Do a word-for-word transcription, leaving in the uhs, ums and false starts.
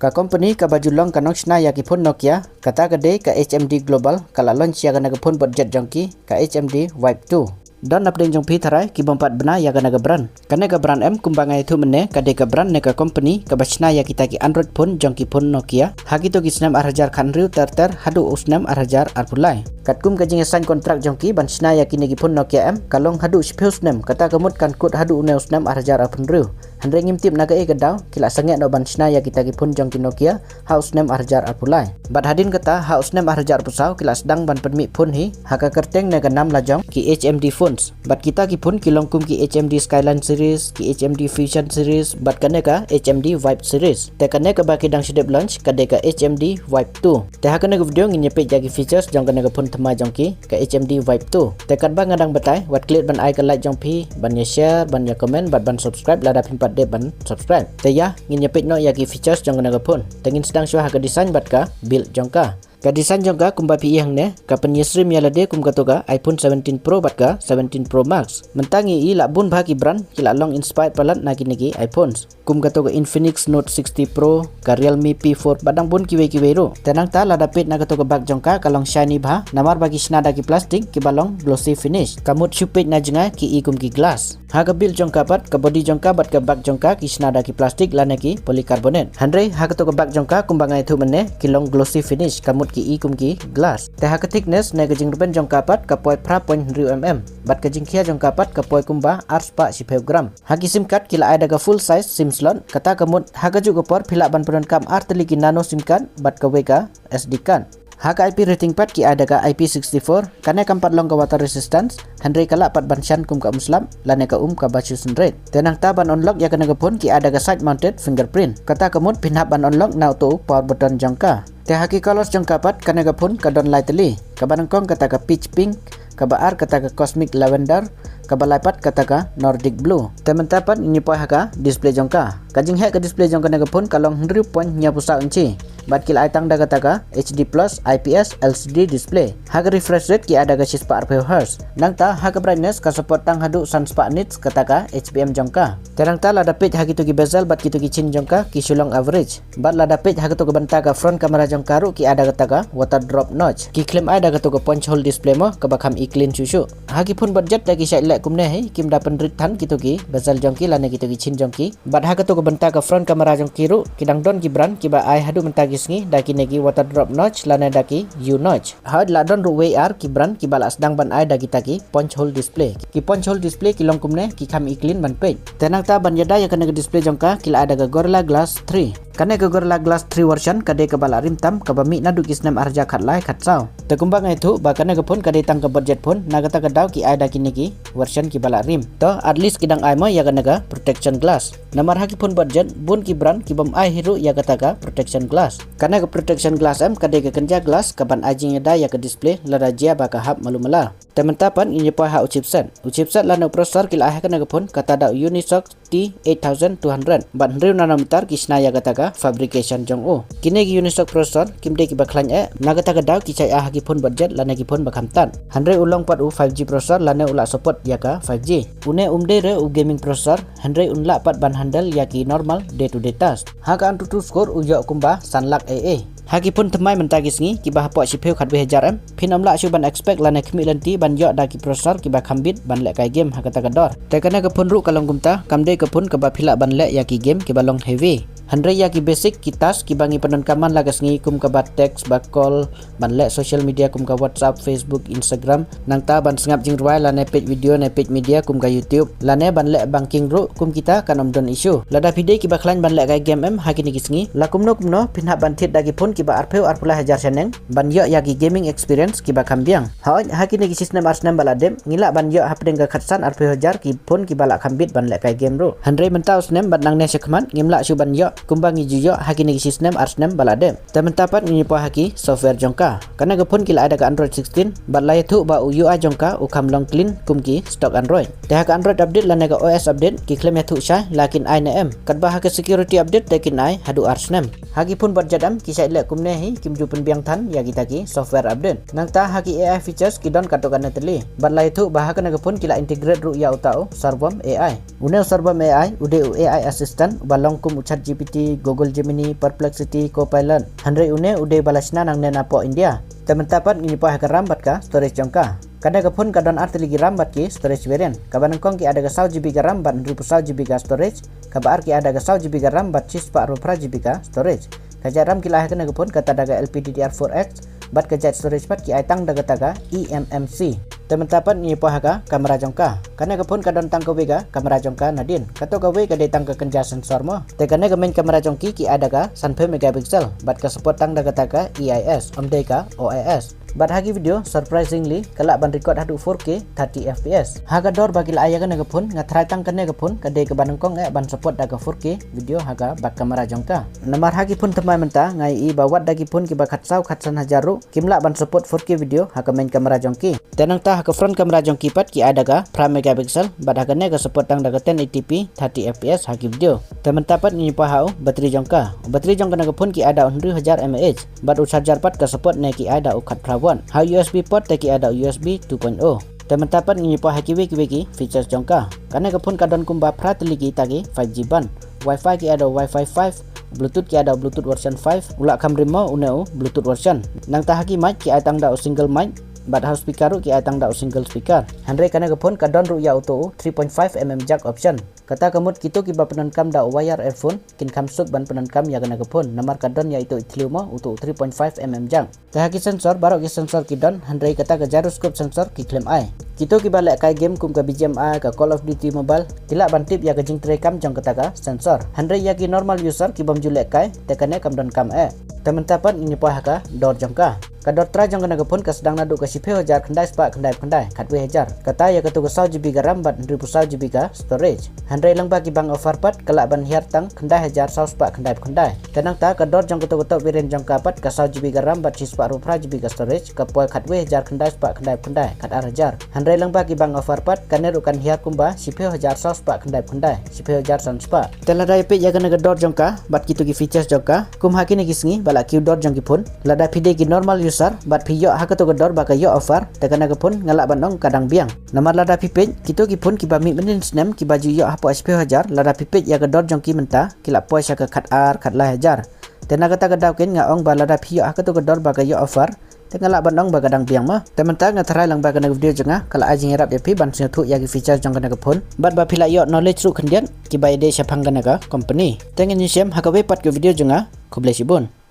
Ka company kaba ju long ka nongshna ïa ki phone Nokia, kata ka dei ka H M D Global, ka la launch ïa kane ka phone budget jong ki, ka H M D Vibe two. Don napdeng jong phi tharai ki bym pat bna ïa kane ka brand. Kane ka brand em kumba nga ïathuh mynne ka dei ka brand ne ka company kaba shna ïa kita ki Android phone jong ki phone Nokia. Ha kito ki snem ar hajar khathynriew ter ter haduh u snem ar hajar arphew lai. Katkum ka jingïasain contract jong ki ban shna ïa kine ki phone Nokia em ka long haduh shiphew snem, kata ka mut kan kut haduh une u snem ar hajar arphew hynriew. Hynrei ngim tip na kaei ka daw ki la sangeh noh ban shna ïa kita ki phone jong ki Nokia ha u snem ar hajar arphew lai. Bad hadien kata ha u snem ar hajar arphew saw ki la sdang ban pynmih phone hi ha ka kyrteng ne ka nam la jong ki H M D phones. Bad kita ki phone ki long kum ki H M D Skyline series, ki H M D Fusion series, bad kane ka H M D Vibe series. Te kane kaba ki dang shu dep launch ka dei ka H M D Vibe two. Te ha kane ka video ngin ïa peit ïa ki features jong kane ka phone thymmai jong ki, ka H M D Vibe two. Te katba nga dang batai, wat klet ban ai ka like jong phi, ban ïa share, ban ïa comment, bad ban subscribe lada phim pat dep ban subscribe. Te ïa, ngin ïa peit noh ïa ki features jong kane ka phone. Te ngin sdang shuwa ha ka design bad ka build jong ka. Ka design jong ka kumba phi i hangne, ka pynïasyriem ïa lade kum kato ka iPhone seventeen Pro bad ka seventeen Pro Max. Mynta ngi i la bun bha ki brand ki la long inspired palat na kine ki iPhones. Kum kato ka Infinix Note sixty Pro, ka Realme P four, bad dang bun kiwei kiwei ruh. Te nangta lada peit na kato ka bak jong ka ka long shiny bha, namar ba ki shna da ki plastic kiba long glossy finish. Ka mut shu peit na jngai ki i kum ki glass. Ha ka build jong ka pat, ka body jong ka bad ka bak jong ka ki shna da ki plastic lane ki polycarbonate. Hynrei ha kato ka bak jong ka kumba nga ïathuh mynne ki long glossy finish, ka mut ki i kum ki glass. Te ha ka thickness ne ka jingrben jong ka pat ka poi phra point hynriew mm. Bad ka jingkhia jong ka pat ka poi kumba ar spah shiphew gram. Ha ki sim card ki la ai da ka full size sim slot, kata ka mut ha kajuh ka por phi lah ban pyndonkam ar tylli ki nano sim card bad kawei ka S D card. Ha ka I P rating pat ki ai da ka I P sixty-four, kane kam pat long ka water resistance, hynrei ka lah pat ban shan kum ka umslap lane ka um kaba shu synrit. Te nangta ban unlock ïa kane ka phone ki ai da ka side mounted fingerprint. Kata ka mut phin hap ban unlock na uto u power button jong ka. Te ha ki colors jong ka pat kane ka phone ka don lai tylli. Kaba nyngkong kata ka peach pink, kaba ar kata ka cosmic lavender, kaba lai pat kata ka Nordic blue. Te mynta pat ngin ïa poi ha ka display jong ka. Ka jingheh ka display jong kane ka phone ka long hynriew point hynñiewphew saw inchi. Bad ki la ai tang da kata ka H D plus I P S L C D display. Ha ka refresh rate ki ai da ka shispah arphew hertz. Nangta ha ka brightness ka support tang haduh san spah nits kata ka H P M jong ka. Te nangta lada peit ha kito ki bezel bad kito ki chin jong ka ki shu long average. Bad lada peit ha kato ka bynta ka front camera jong ka ruh ki ai da kata ka water drop notch. Ki khlem ai da kato ka punch hole display mo kaba kham i clean shuh shuh. Ha ki phone budget da ki shait leh kumne hi, kim da pynrit than kito ki bezel jong ki lane kito ki chin jong ki. Bad ha kato ka bynta ka front camera jong ki ruh ki dang don ki brand kiba ai haduh mynta ki sngi da kine ki water drop notch lane da ki U notch. Hooid la don ruh wei ar ki brand kiba la sdang ban ai da kita ki punch hole display. Ki punch hole display ki long kumne, ki kham i clean ban peit. Te nangta ban ïada ïa kane ka display jong ka ki la ai da ka Gorilla Glass three. Kane ka Gorilla Glass three version ka dei kaba la rim tam, kaba mih naduh ki snem ar hajar khatlai khatsaw. Te kumba nga ïathuh ba kane ka phone ka dei tang ka budget phone, na kata ka daw ki ai da kine ki version kiba la rim. To at least ki dang ai mo ïa kane ka protection glass. Namar ha ki phone budget bun ki brand ki bym ai hi ruh ïa kata ka protection glass. Kane ka protection glass em ka dei ka kynja glass kaban ai jingïada ïa ka display lada jia ba ka hap malu mala. Te mynta pat ngin ïa poi ha u chipset. U chipset lane u processor ki la ai ha kane ka phone kata da u Unisoc T eight thousand two hundred. Bad hynriew nanometer ki shna ïa kata ka fabrication jong u. Kine ki Unisoc processor kim dei kiba khlaiñ eh, na kata ka daw ki shait ai ha ki phone budget lane ki phone ba kham tad. Hynrei u long pat u five G processor lane u la support ïa ka five G. Une um dei re u gaming processor, hynrei un lah pat ban handle ïa ki normal day to day task. Ha ka AnTuTu score u ïoh kumba san lak A A. Ha ki phone thymmai mynta ki sngi kiba hapoh shiphew khatwei hajar em, phin ym lah shuh ban expect lane khmih lynti ban ïoh da ki processor kiba kham bit ban lehkai game ha kata ka dor. Te kane ka phone ruh ka long kumta, kam dei ka phone kaba phi lah ban leh ïa ki game kiba long heavy. Hynrei ïa ki basic ki task kiba ngi pyndonkam man la ka sngi kum kaba text, ba call, ban leh social media kum ka WhatsApp, Facebook, Instagram, nangta ban sngap jingrwai lane peit video ne peit media kum ka YouTube, lane ban leh banking ruh kum kita kan ym don issue. Lada phi dei kiba khlaiñ ban lehkai game em ha kine ki sngi, la kumno kumno phin hap ban thied da ki phone kiba arphew arphew lai hajar shaneng ban ïoh ïa ki gaming experience kiba kham biang. Hooid, ha kine ki shisnem arsnem ba la dep ngi lah ban ïoh hapdeng ka khatsan arphew hajar ki phone kiba lah kham bit ban lehkai game ruh. Hynrei mynta u snem bad nangne shakhmat ngim lah shuh ban ïoh kumba ngi ju ïoh ha kine ki shisnem arsnem ba la dep. Te mynta pat ngin ïa poi ha ki software jong ka. Kane ka phone ki la ai da ka Android sixteen, bad la ïathuh ba u U I jong ka u kham long clean kum ki stock Android. Te ha ka Android update lane ka O S update ki khlem ïathuh shai la kin ai ne em. Katba ha ka security update te kin ai haduh ar snem. Ha ki phone budget em ki shait leh kumne hi, kim ju pynbiang than ïa kita ki software update. Nangta ha ki A I features ki don katto katne tylli. Bad la ïathuh ba ha kane ka phone ki la integrate ruh ïa uta u Sarvam A I. Une u Sarvam A I u dei u A I assistant uba long kum u Chat G P T, Google Gemini, Perplexity, Copilot. Hynrei une u dei ba la shna nangne napoh India. Te mynta pat ngin ïa poi ha ka RAM bad ka storage jong ka. Kane ka phone ka don ar tylli ki RAM bad ki storage variant. Kaba nyngkong ki ai da ka saw G B ka RAM bad hynriewphew saw G B ka storage. Kaba ar ki ai da ka saw G B ka RAM bad shispah arphew phra G B ka storage. Ka jait RAM ki la ai ha kane ka phone kata da ka L P D D R four X bad ka jait storage pat ki ai tang da kata ka E M M C. Te mynta pat ngin ïa poi ha ka camera jong ka. Kane ka phone ka don tang kawei ka camera jong ka nadien. Kato kawei ka dei tang ka kynja sensor mo. Te kane ka main camera jong ki ki ai da ka sanphew megapixel bad ka support tang da kata ka E I S, ym dei ka O I S. Bad ha ki video, surprisingly, ka lah ban record haduh four K thirty F P S. Ha ka dor ba ki la ai ïa kane ka phone, nga tharai tang kane ka phone ka dei kaba nyngkong eh ban support da ka four K video ha ka back camera jong ka. Namar ha ki phone thymmai mynta nga ïohi ba wat da ki phone kiba khatsaw khatsan hajar ruh kim lah ban support four K video ha ka main camera jong ki. Te nangta ha ka front camera jong ki pat ki ai da ka phra megapixel bad ha kane ka support tang da ka ten eighty P thirty F P S ha ki video. Te mynta pat ngin ïa poi ha u battery jong ka. U battery jong kane ka phone ki ai da u hynriew hajar mAh. Bad u charger pat ka support ne ki ai da u khatphra watt. Ha u U S B port te ki ai da u U S B two point oh. Te mynta pat ngin ïa poi ha kiwei kiwei ki features jong ka. Kane ka phone ka don kumba phra tylli kita ki five G band. Wi-Fi ki ai da u Wi-Fi five, Bluetooth ki ai da u Bluetooth version five, u lah kham rim mo une u Bluetooth version. Nangta ha ki mic ki ai tang da u single mic, bad ha u speaker ruh ki ai tang da u single speaker. Hynrei kane ka phone ka don ruh ïa uto u three point five mm jack option. Kata ka mut kito kiba pyndonkam da u wire earphone kin kham suk ban pyndonkam ïa kane ka phone namar ka don ïa ito i thliew mo uto u three point five mm jack. Te ha ki sensor, baroh ki sensor ki don, hynrei kata ka gyroscope sensor ki khlem ai. Kito kiba lehkai game kum ka B G M I, ka Call of Duty Mobile, ki lah ban tip ïa ka jingtreikam jong kata ka sensor. Hynrei ïa ki normal user kibym ju lehkai, te kane kam donkam eh. Te mynta pat ngin ïa poi ha ka dor jong ka. Ka dor trai jong kane ka phone ka sdang naduh ka shiphew hajar khyndai spah khyndaiphew khyndai, khatwei hajar. Kata ïa kato ka saw G B ka RAM bad hynriewphew saw G B ka storage. Hynrei lyngba ki bank offer pat ka lah ban hiar tang khyndai hajar saw spah khyndaiphew khyndai. Te nangta ka dor jong kato ka top variant jong ka pat ka saw G B ka RAM bad shispah arphew phra G B ka storage ka poi khatwei hajar khyndai spah khyndaiphew khyndai, khatar hajar. Hynrei lyngba ki bank offer pat kane ruh kan hiar kumba shiphew hajar saw spah khyndaiphew khyndai, shiphew hajar san spah. Te lada ïa peit ïa kane ka dor jong ka bad kito ki features jong ka, kum ha kine ki sngi ba la kiew dor jong ki phone, lada phi dei ki normal user bad phi ïoh ha kato ka dor ba ka ïoh offer, te kane ka phone nga lah ban ong ka dang biang. Namar lada phi peit kito ki phone kiba mih mynnin snem kiba ju ïoh hapoh shiphew hajar, lada phi peit ïa ka dor jong ki mynta ki la poi sha ka khatar khatlai hajar. Te na kata ka daw keiñ nga ong ba lada phi ïoh ha kato ka dor ba ka ïoh offer, te nga lah ban ong ba ka dang biang mo. Te mynta nga tharai lang ba kane ka video jong nga ka la ai jingïarap ïa phi ban sngewthuh ïa ki features jong kane ka phone bad ba phi la ïoh knowledge ruh khyndiat kiba ïadei shaphang kane ka company. Te ngin ïashem ha kawei pat ka video jong nga. Khublei shibun.